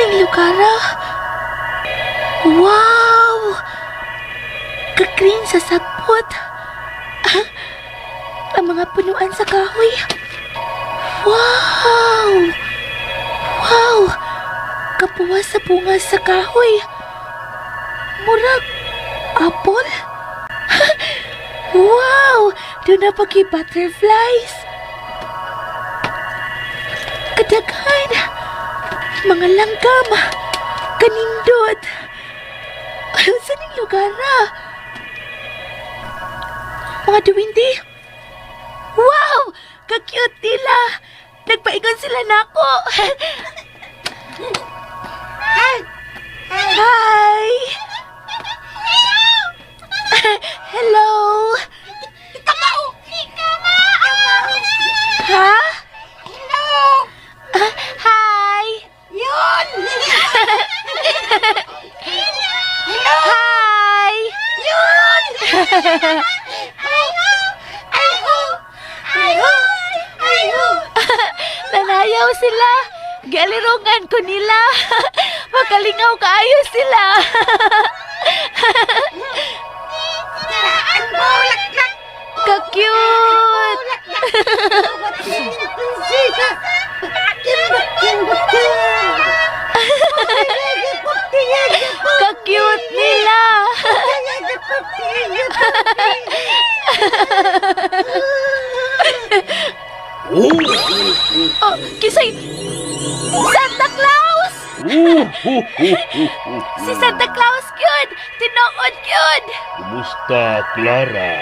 Ning lugar ah. Wow! Ka-green sa sapot. Ah, ang mga punuan sa kahoy. Wow! Wow! Kapuwas sa bunga sa kahoy. Murag apple? Wow! Doon na pagi butterflies. Kadaghan! Mga langgam! Kanindot! Sa ning lugar ah? Mga duwindi! Wow! Ka-cute nila! Nagpaingon sila nako! Hi! Hello! Ha? Hello! Hi! Yun! Hi! Yun! Ay-ho! Ay-ho! Ay-ho! Ay-ho! Nanayaw sila. Gialirungan ko nila. Makalingaw kaayo sila. Ang bulaklak! Ka-cute! Ka-cute nila. Oh, kisay Santa Claus! Si Santa Claus gyud! Tinuod gyud! Kumusta, Clara?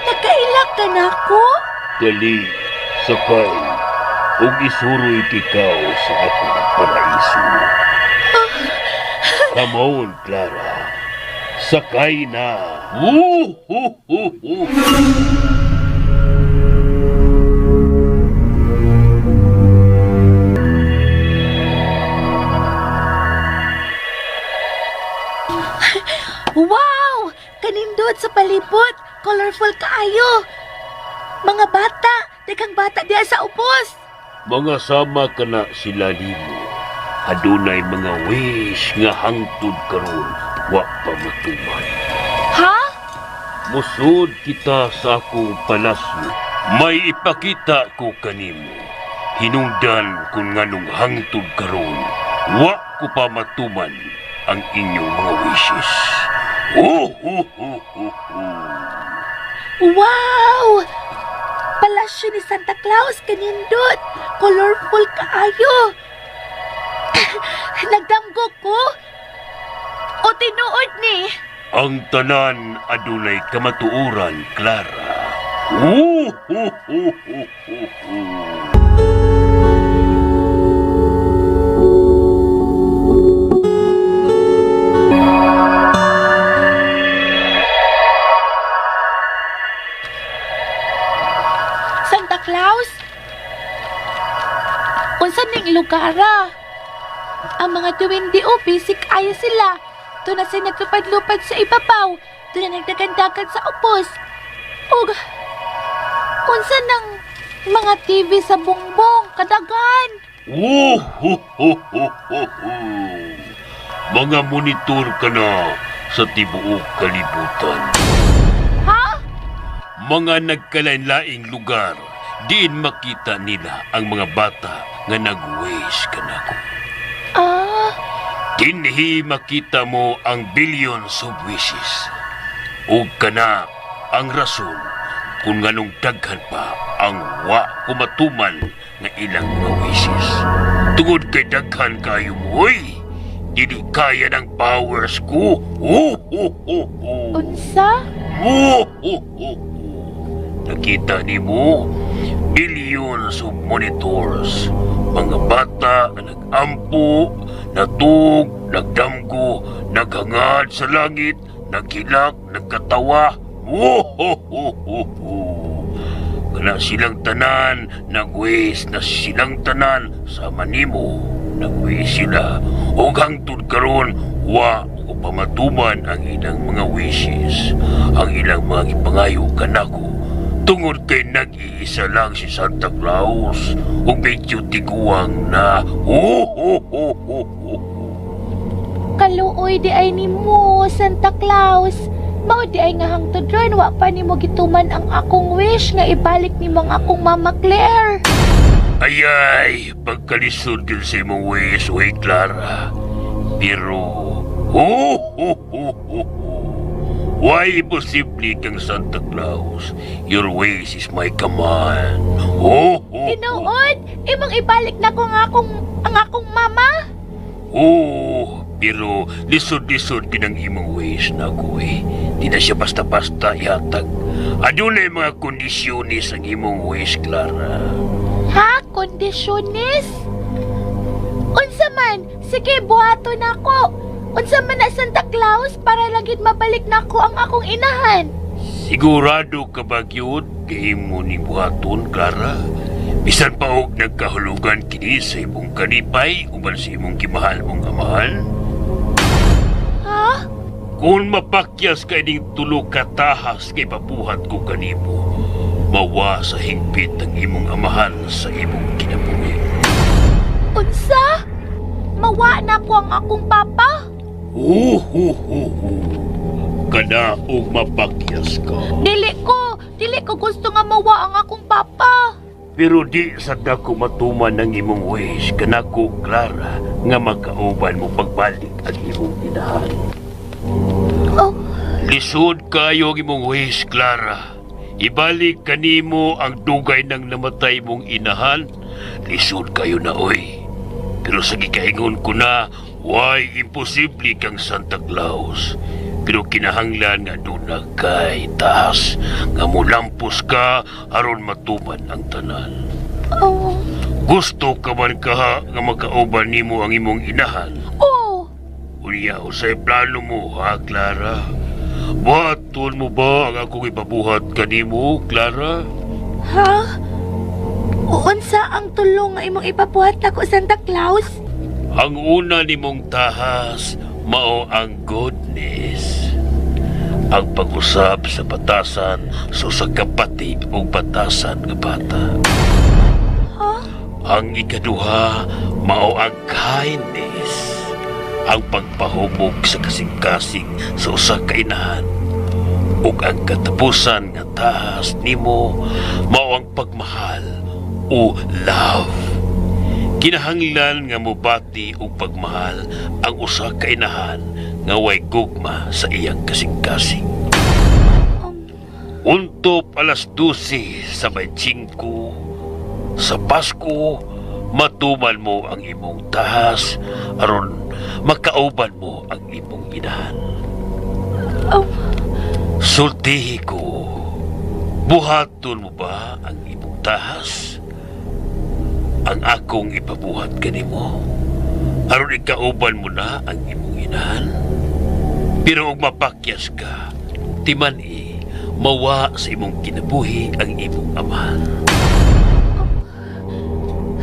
Nakailak ka na ako? Dali, sakay, ug isuroy kikaw sa akong paraiso. Come on, Clara. Sakay na. Wow! Kanindot sa palibot! Colorful kaayo! Mga bata! Daghang bata diha sa ubos! Mga sama ka na sila nimo. Adunay mga wish nga hangtod karon wa pa matuman. Ha? Musod kita sa akong palasyo. May ipakita ko kanimo. Hinungdan kung nganong hangtod karon wa ko pa matuman ang inyong mga wishes. Oh, ho, ho, ho, ho. Wow! Palasyo ni Santa Claus kanindot! Colorful kaayo! Nagdamgo ko! O tinuod ni? Ang tanan adunay kamatuoran, Clara. Oh, ho, ho, ho, ho, ho. Santa Claus? Unsa ning lugar ah? Ang mga duwende o basic ayo sila. Doon na sila naglupad-lupad sa ibabaw. Doon na nagdagandagan sa upos. Ug unsa nang mga TV sa bungbong kadagan. Oh, ho, ho, ho, ho, ho. Mga monitor ka na sa tibuok kalibutan. Ha? Mga nagkalain-laing lugar, diin makita nila ang mga bata nga nag-wish kanako. Ah, Dinhi makita mo ang billions of wishes. Ug kana ang rason kung nganong daghan pa ang wa kumatuman nga ilang mga wishes. Tungod kay daghan kayo mo, oy! Dili kaya ng powers ko. Oh, oh, oh, oh. Unsa? Oh, oh, oh, oh. Nakita ni mo, billions of monitors. Mga bata na nag-ampo, natug, nagdamgo, naghangad sa langit, naghilak, nagkatawa. Oh, ho, ho, ho, ho. Kana silang tanan, nag-wish na silang tanan sama nimo. Nag-wish sila. O hangtod karon, wa ko pamatuman ang ilang mga wishes. Ang ilang mga gipangayo kanako. Tungod kay nag-iisa lang si Santa Claus ug medyo tiguang na. Ho ho ho ho ho. Kaluoy di ay nimo, Santa Claus. Mao di ay nga hangtod ron wa pa nimo gituman ang akong wish nga ibalik nimo ang akong Mama Claire. Ayay, pagkalisod gyud sa imong wish, uy Clara. Pero, ho ho ho ho ho. Why imposible kang Santa Claus? Your wish is my command. Ho ho ho. Tinuod, imong ibalik na ko ang akong mama. Oo, pero lisod-lisod gyud ang imong wish na ko eh. Di na siya basta-basta ihatag. Adunay mga kondisyones ang imong wish, Clara. Ha? Kondisyones? Unsa man? Sige, buhaton nako. Unsa man na, Santa Claus, para lang gyud mabalik nako ang akong inahan? Sigurado ka ba gyud kay imo ni buhaton, Clara? Bisan pa og nagkahulugan kini sa imong kalipay uban sa imong gimahal mong amahan? Ha? Kung mapakyas ka ining tulo ka tahas kay pabuhat ko kanimo, mawa sa hingpit ang imong amahan sa imong kinabuhi. Unsa? Mawa na ko ang akong papa? Hu hu hu hu. Kana og mapakyas ka. Dili ko gusto nga mawa ang akong papa. Pero di sa dako matuman ang imong wish kanako, Clara, nga makauban mo pagbalik ang imong inahan. Oh. Lisod kayo ang imong wish, Clara. Ibalik kanimo ang dugay ng namatay mong inahan. Lisod kayo na, oy. Pero sa gikaingon ko na, why imposible kang Santa Claus. Pero kinahanglan nga duna kay taas nga mulampos ka aron matuman ang tanan. Oh. Gusto ka man kaha nga makauban nimo ang imong inahan? Oh. Unya, usay plano mo, ha, Clara? Buhaton mo ba ang akong ipabuhat kanimo, Clara? Ha? Unsa ang tulong nga imong ipabuhat nako, Santa Claus? Ang una nimong tahas mao ang goodness. Ang pag-usap sa batasan sa usa ka pati o batasan nga bata. Ha? Ang ikaduha mao ang kindness. Ang pagpahubog sa kasing-kasing sa usa ka inahan. Ug ang katapusan nga tahas nimo mao ang pagmahal o love. Kinahanglan nga mobati og pagmahal ang usa ka inahan nga way gugma sa iyang kasing-kasing. Untop alas 12 sa may 5 sa Pasko, matuman mo ang imong tahas aron makauban mo ang imong inahan. Oh. Sultihi ko, buhaton mo ba ang imong tahas? Ang akong ipabuhat kanimo aron ikauban mo na ang imong inahan. Pero og mapakyas ka, timan-i, mawa sa imong kinabuhi ang imong amahan.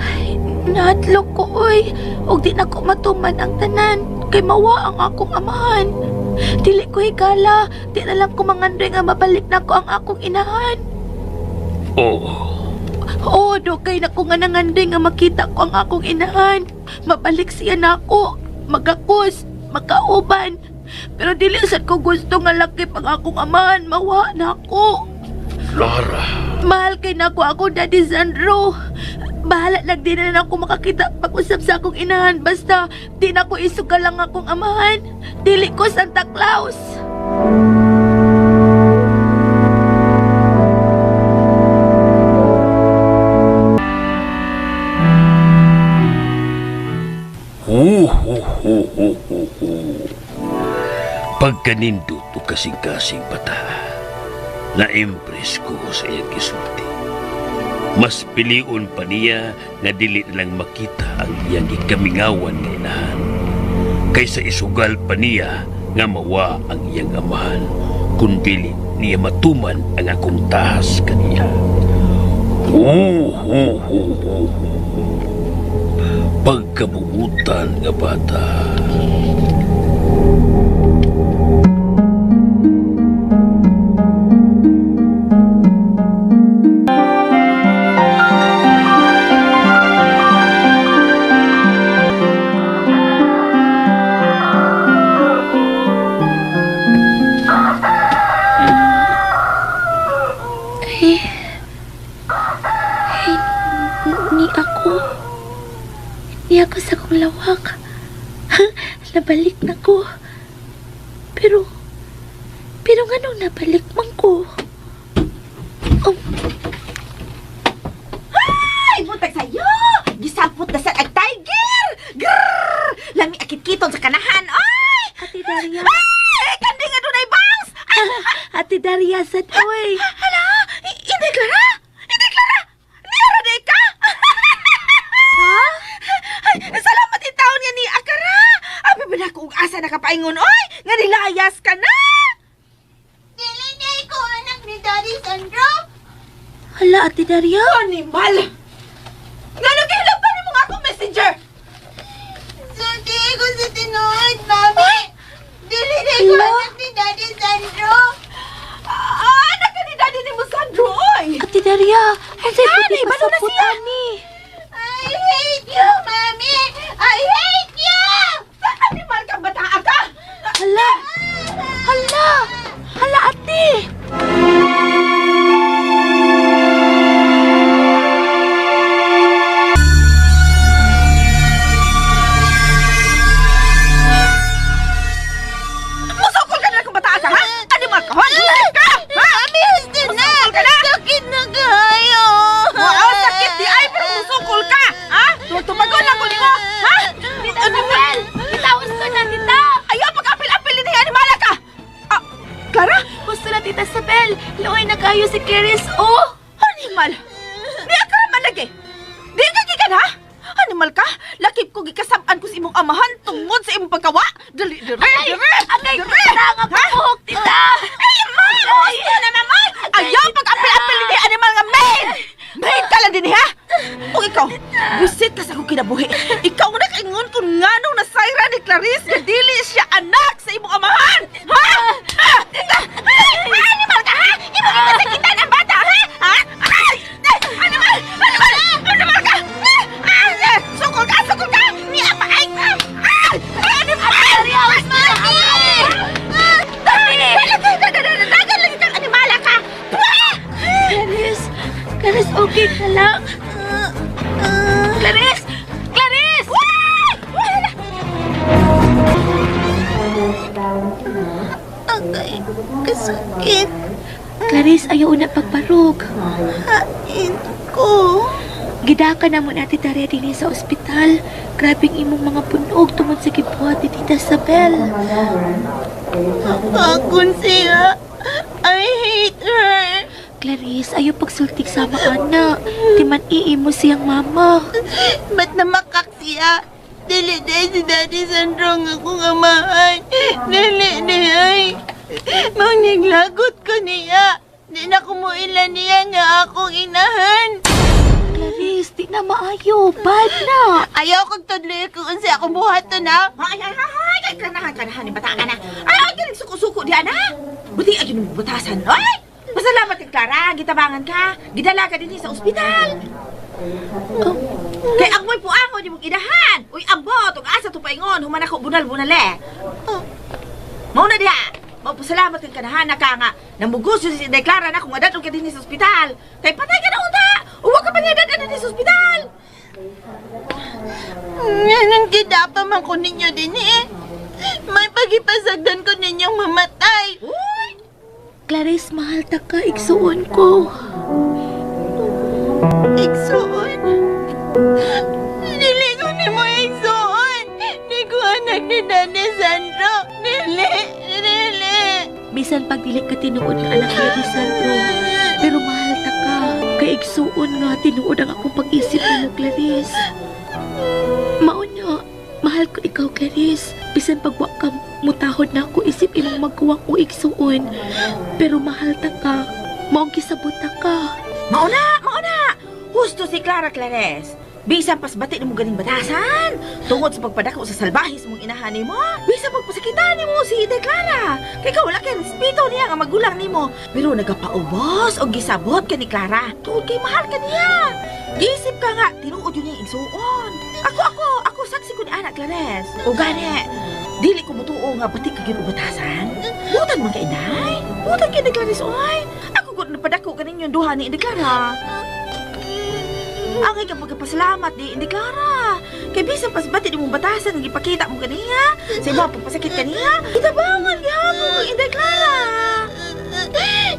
Ay, nahadlok ko, oy. Og di na ko matuman ang tanan. Kay mawa ang akong amahan. Dili ko higala. Di na lang ko mangandoy nga mabalik na ko ang akong inahan. Oo. Oo, dugay na ko nga nangandoy nga makita ko ang akong inahan. Mabalik siya nako. Magakos, magkauban. Pero dili sad ko gusto nga laki pag akong amahan. Mawa na ako. Clara. Mahal kay nako ako, Daddy Sandro. Bahala lang di na ako makakita pag-usap sa akong inahan. Basta di na ko isugal lang akong amahan. Dili ko Santa Claus. Hu hu hu hu hu hu. Pagkanindot o kasing-kasing bata, na-impress ko sa iyang gisulti. Mas pilion pa niya nga dili na lang makita ang iyang gikamingawan nga inahan, kaysa isugal pa niya nga mawa ang iyang amahan kung dili niya matuman ang akong tahas kaniya. Hu hu hu hu hu. Pagkabuutan nga bata. Ni ako. Ni ako sa kong lawak. Nabalik na ko. Pero, pero nganong nabalik man ko? Oh, Ay, buntag sa'yo! Gisapot na sa ag tiger! Grrr! Lami akit-kiton sa kanahan, ay! Ate Daria. Ay! Kandi nga dunay bangs! Ay, Ate Daria, sad oy. hala! Hindi, Clara! Hindi, Clara! Niyara di ka! Ha? Ay, salamat in taon nga ni Akara! Abi ba na ko og asa nakapaingon, oy! Nga nilayas ka na! Dili na ikaw anak ni Daddy Sandro. Hala, Ate Daria. Animal! Nga nung pa ni mga akong messenger! Sulti ko sa tinuod, Mami. Dili na ikaw Hala. anak ni Daddy Sandro. Ah, anak ka ni Daddy ni mo Sandro, oy! Ate Daria, unsay Ah, pwede naibalo na pasabot siya. ani? I hate you, Mami. I hate you. Sa animal kang bataa ka! Hala! Hala! Hala, ate! Musukol ka na kung bataa ka, ha? Animal ka, ha? Musukol ka! Ha? Mami, gusto na. Musukol ka na! Sakit na kayo. Wow, sakit di ay, pero musukol ka! Ha? Tumagon lang ko nimo, ha? Tita Isabel! Tita, gusto na, tita! Ayaw, pag-apil-apil ni animala ka! Ah, Clara? Gusto na, Tita Isabel! Luoy na kayo si Clarice, oh! Animal! Di ka naman lagi! Di ka gikan, ha? Animal ka? Lakip ko gikasab-an ko sa imong amahan tungod sa imong pagkawa! Dali, dire, Agay! dire! Agay! Dire! Tita, nga buhok, tita! Ay, ma! Gusto na naman! Ayaw pag-apil-apil ni animal nga maid! Maid ka lang din, ha? O ikaw, busit ka sa akong kinabuhi. Ikaw na kaingon kung nganong nasayra ni Clarice nga dili siya anak sa imong amahan! Ha? Ah! Ay, animal ka, ha? Imong ipasakitan ang bata, ha? Ha? Ay! Ay! Animal! Animal! Animal ka! Ah! Ah! Sukol ka! Sukol ka! Niya pa! Ay! Ah! Ay! Animal! Dagan lagi kang animala ka! Clarice! Clarice, okay ka lang? Clarice! Clarice! Agay, kasakit. Clarice, ayaw na pagbarog. Hain ko. Gidaka na mo na Ate Daria din sa ospital. Grabing imong mga punog tungod sa gibuhat ni Tita Isabel. Akon siya. I hate her. Clarice, ayaw pagsultik sa mga anak. Timan iimo siyang mama. Ba't namakak siya? Dili dahil si Daddy Sandro nga akong amahan. Dili dahil. Maniglagot ko niya. Di na kumuila niya nga akong inahan. Clarice, di na maayo. Bad na. Ayaw kong tudloy kung unsa akong buhaton ha. Ay, ay, ay, ay, ay, kanahan, kanahan, ni bata ka na. Ay, ay, galing suko-suko di, ana. Buti, ay, yun butasan. Ay, masalamat kay Clara, gitabangan ka. Gidala ka din sa ospital. Oh, Kay ang mo'y puangon, di mong inahan. Uy, ambot, ug asa to paingon, human ako bunal-bunal eh. Mauna diha. Mapasalamat kay kanahan na ka nga. Namugos yun si Clara na kung adatong ka din sa ospital. Kay patay ka na unta. Uwa ka pa niya dad din sa ospital. Ngayon gidapa man ko ninyo din eh. May pagipasagdan ko ninyong mamatay. Uy, Clarice, mahal ta ka. Igsuon ko. Igsuon. Dili ko ni mo igsuon. Di ko anak ni Daddy Sandro. Dili, dili. Bisan pag dili ka tinuod nga anak ni Ate Sandro. Pero mahal ta ka. Kay igsuon nga tinuod ang akong pag-isip nimo, Clarice. Mauna, mahal ko ikaw, Clarice. Bisan pag wa ka mutahod na ako isip imong magkuwang o igsuon. Pero mahal ta ka. Maong kisabot ta ka. Mauna, mauna! Husto si Clara Clares. Bisan pasbati nimo ganing batasan. Tungod sa pagpadako sa salbahis mong inahan nimo, bisan pagpasakitan nimo si Ite Clara. Kay ka wala kay respeto niya nga magulang nimo. Pero nagapaubos og gisabot ka ni Clara. Tungod kay mahal ka niya. Giisip ka nga, tinuod yun yung igsuon. Ako, saksi ko ni Ana Clares. O gani, dili ko mutuo nga bati ka gyud og batasan. Butan man kay inday. Butan kay ni Clares oy. Ako gud napadako ka ninyo duha ni Inday Clara. Ang ikaw pagkapasalamat di, hindi Clara. Kay bisan pas bati di mong batasan, ang ipakita mo kaniya. Sa iba, pagpasakit kaniya. Itabangan, gihapon kang Inday Clara.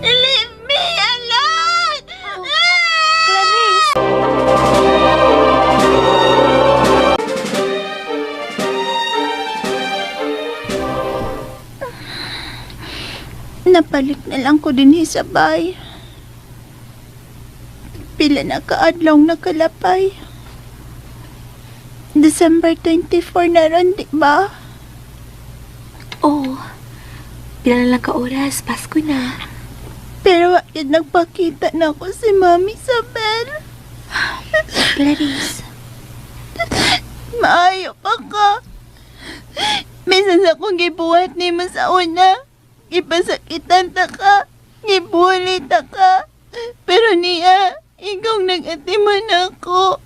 Leave me alone! Clarice! Napalik na lang ko din sa bay. Pila na kaadlaw nakalapay. December 24 na ron, di ba? Oh, pila na lang ka oras, Pasko na. Pero wag nagpakita na ako si Mami Isabel. Clarice, Maayo pa ka. Bisan sa akong gibuhat nimo sa una, gipasakitan ta ka, gibuli ta ka. Pero niya, ikaw nag-atiman ako.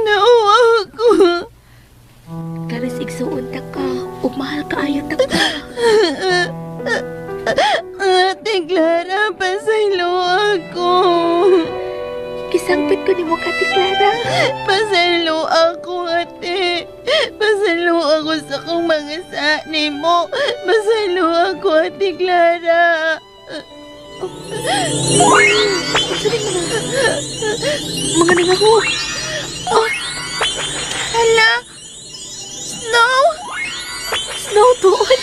Nauwa ako. Clarice, igsuon ta ka. Ug mahal kaayo ta ka. Ate Clara, pasaylo ako. Kisangpit ko nimo ka, Ate Clara. Pasaylo ako, ate. Pasaylo ako sa kong mga sa nimo. Pasaylo ako, Ate Clara. Mga nangahog. Oh, Hala! Snow! Snow tuon.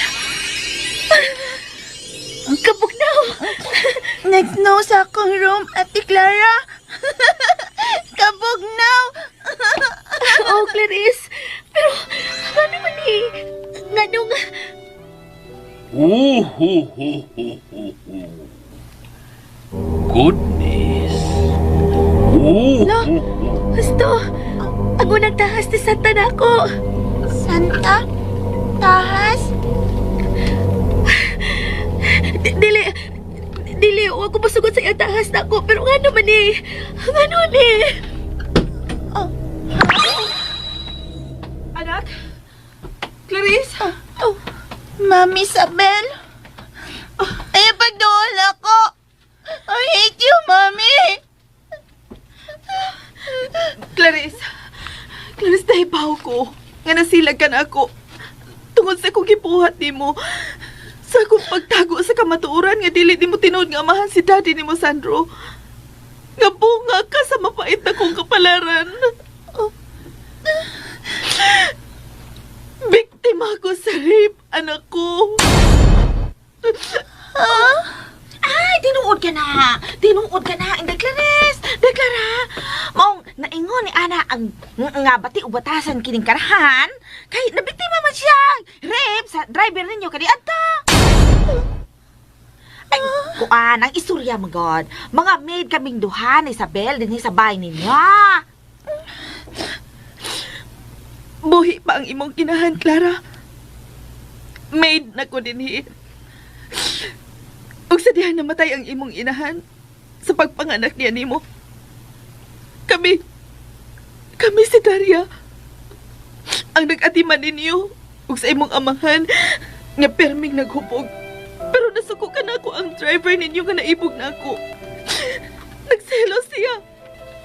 Ang kabugnaw. Nag-snow sa akong room, Ate Clara. Kabugnaw! Oh, Clarice. Pero, ano man eh? Nganong, Oh, ho, ho, ho, ho, ho. Goodness. Oh, No. ho, ho. Gusto, ang unang tahas ni Santa na ako. Santa? Tahas? Dili, dili, huwag ko masugot sa iyang tahas na ako. Pero nga naman eh, nga naman eh. Anak? Clarice? Oh, Mami Isabel? Ay, pagduol ako! I hate you, Mami! Clarice, Clarice, nahibaw ko. Nga nasilag ka na ako. Tungod sa akong gibuhat nimo. Sa akong pagtago sa kamatuoran nga dili nimo tinuod nga amahan si daddy nimo Sandro. Nga bunga ka sa mapait na kong kapalaran. Biktima ko sa rape, anak ko. Ay, tinuod ka na. Tinuod ka na. Inday Clarice, deklara. Maong naingon ni Ana ang nga bati o batasan kining karahan. Kay nabiktima man siya. Rape sa driver ninyo kani adto. Ay, kuan, ang istorya mo God. Mga maid kaming duha ni Isabel dinhi sa bahay ninyo. Buhi pa ang imong kinahan, Clara. Maid na ko dinhi. Ug sa diha namatay ang imong inahan sa pagpanganak niya nimo. Kami, kami si Daria. Ang nag-atiman ninyo ug sa imong amahan nga perming naghupog. Pero nasuko ka na ako ang driver ninyo nga naibog na ako. Nagselo siya.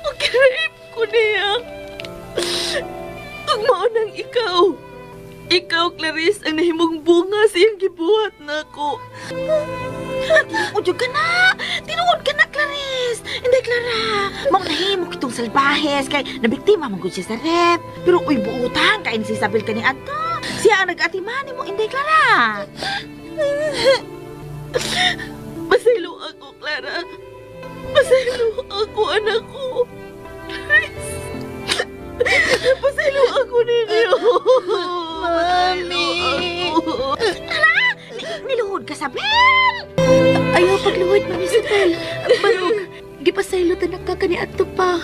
Ug girape ko niya. Ug mao nang ikaw. Ikaw, Clarice, ang nahimong bunga sa iyang gibuhat nako. Tinuod ka na! Tinuod ka na, Clarice! Hindi, Clara! Mong nahimo kitong salbahes kay nabiktima man gud siya sa rep. Pero uy, buutan kay si Isabel kani adto. Siya ang nag-atimani mo, hindi, Clara. Pasaylo ako, Clara. Pasaylo ako, anak ko. Clarice. Pasaylo ako ninyo. Mami! Tara! Niluhod ka, Sabel! Ayaw pagluhod, Mami Isabel. Barog, gipasaylo tanak ka kani adto pa.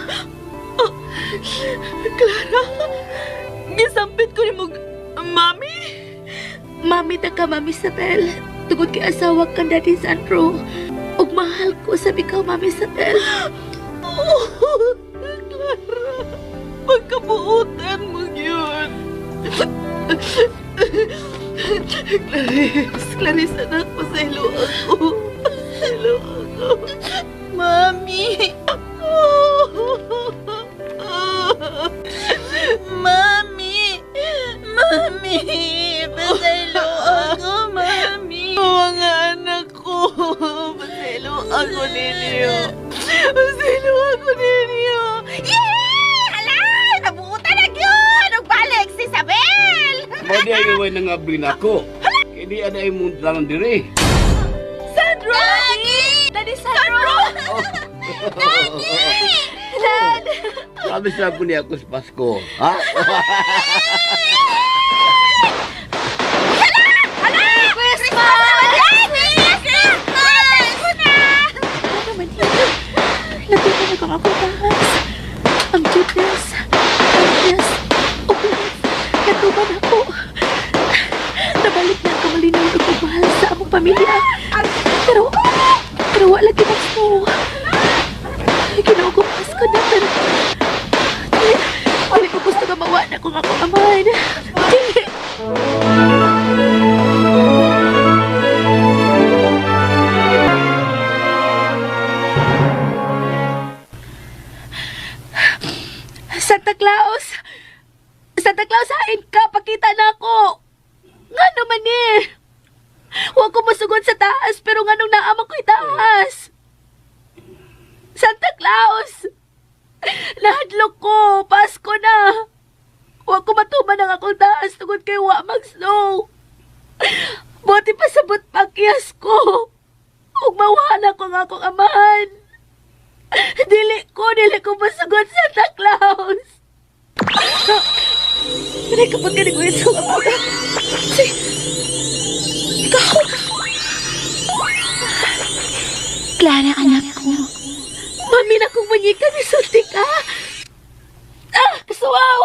Clara, gisampit ko ni mo, Mami. Mami ta ka, Mami Isabel. Tungod kay asawa ka Daddy Sandro. Ug mahal ko sa ikaw, Mami Isabel. Oh, Clara, pagkabuutan mo yun. Clarice, Clarice, anak, pasaylo ako. Pasaylo ako. Mami! Oh. Ikaw ay nangabli na ako. Kini ana imong dalan diri. Sandro! Daddy! Daddy Sandro! Daddy! Dad! Sabi sa ko niya ako sa Pasko. Ha? Christmas! Christmas! Ano naman yun? Natuto na kong ako taas. Ang goodness, kindness, ug love. Natuman ako. Nabalik na ang kamalinaw ug pagmahal sa among pamilya. Pero wala lagi mas mo. Ginoo ko Pasko na pero dili, dili ko gusto nga mawa na kung ako amahan. Dili. Santa Claus! Santa Claus, hain ka! Pakita na ako! Nga naman eh! Huwag ko masugod sa taas, pero nga nung naama ko itaas! Santa Claus! Nahadlok ko! Pasko na! Huwag ko matuman ang akong taas tungod kay wa mag-snow! Buti pa sabot pakyas ko! Ug mawahan ako ang akong amahan! Dili ko masugod, Santa Claus! Dili ka pa ganito sa mga. Si... Ikaw! Clara, anak ko. Mami na kong munyika ni Sulti ka! Ah! Kasuwaw!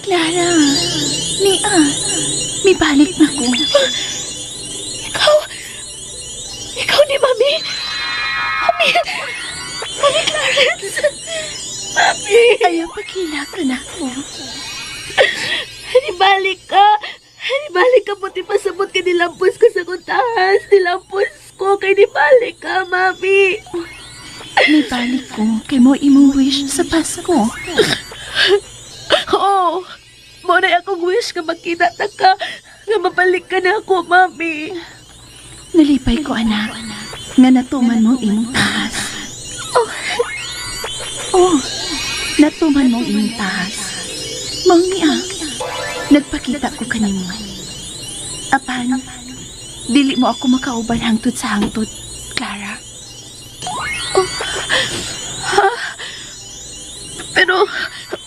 Clara, Nia, mibalik na ko. Ikaw! Ikaw ni Mami! Mami! Mami Clarence! Mami! Ayaw pagkilak, anak ko. Hanibalik ka! Hanibalik ka, buti pasabot ka nilampos ko sa kuntaas. Nilampos ko, kay nibalik ka, Mami. Mibalik ko kay mo imong wish sa Pasko. Oo. Mo na akong wish nga makita ta ka. Nga mabalik ka na ako, Mami. Nalipay ko, anak, nga natuman mo ang imong taas. Oh, natuman mo ang imong taas. Mao niya, nagpakita ko kanimo. Apan, dili mo ako makauban hangtod sa hangtod, Clara. Pero,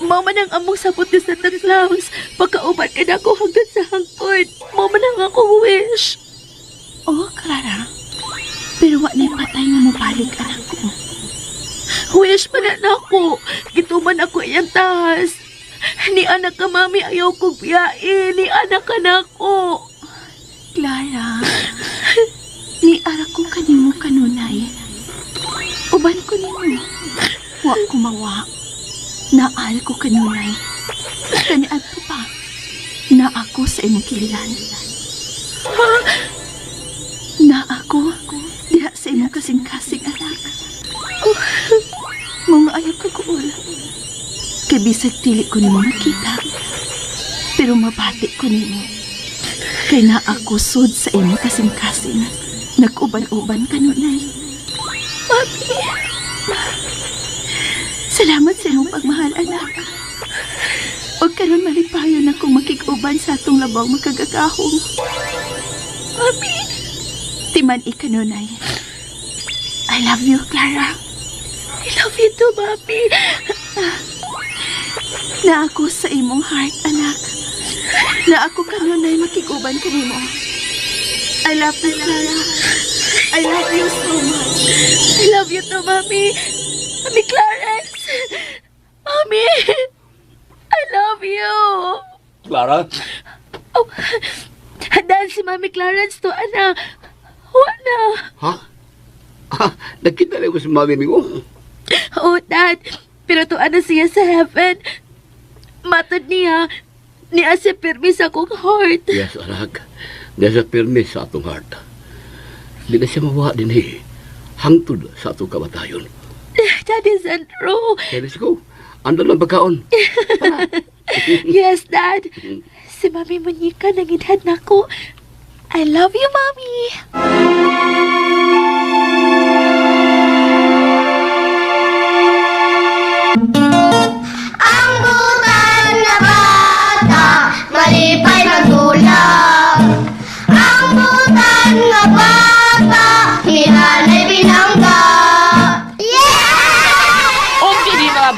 mao man ang among sabot ni Santa Claus. Pagkauban ka na ako hanggang sa hangtod. Mao man ang akong wish. Oh, Clara. Pero wa na'y patay nga mobalik, anak ko. Wish man na ako. Gituman ako iyang tahas. Ni anak ka, Mami, ayaw kong biyain. Ni anak ka na ako. Clara, ni ara ko kanimo kanunay. Uban ko nimo. Wa ko mawa. Naal ko kanunay. Kaniadto pa. Na ako sa imong kiliran. Na ako diha sa imong kasing-kasing anak. Mga ayaw ka kuul. Kay bisag dili ko nimo makita. Pero mabati ko nimo. Kay na ako sud sa imong kasing-kasing. Nag-uban-uban kanunay. Mami, Salamat sa imong pagmahal, anak. O karon malipayon akong makig-uban sa atong labaw makagagahom. Mami, Timan ikanunay. I love you, Clara. I love you too, Mami. Na ako sa imong heart, anak. Na ako kanunay makig-uban kanimo. I love you, Clara. I love you so much. I love you too, Mami. Mami Clarence. Mami, I love you. Clara? Oh, handaan si Mami Clarence to, anak. Wala. Ha? Ah, nakita na ko sa mami mo. Oh, Dad. Pero to ano siya sa heaven. Matod niya, niya si pirmi sa akong heart. Yes, anak. Nasa pirmi sa atong heart. Di na siya mawa din eh. Hangtod sa atong kamatayon. Daddy Sandro. Okay, let's go. Ando lang pagkaon. Yes, Dad. Si Mami Muñica nangidhad na ko. I love you, Mami. Ang butan na bata,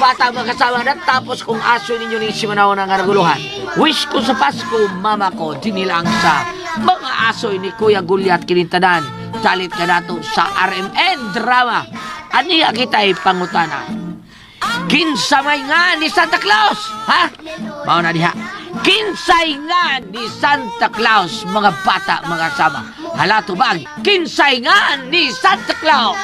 bata, mga kasama, natapos kong aso ninyo ni Simanaw ng Araguluhan. Wish ko sa Pasko, mama ko, dinilang sa mga asoy ni Kuya Gulyat kinintanan. Dalit ka nato sa RMN Drama. Aniya kita'y pangutana. Kinsa may nga ni Santa Claus? Ha? Mao na diha. Kinsay nga ni Santa Claus, mga bata, mga sama. Hala tubag, kinsay nga ni Santa Claus.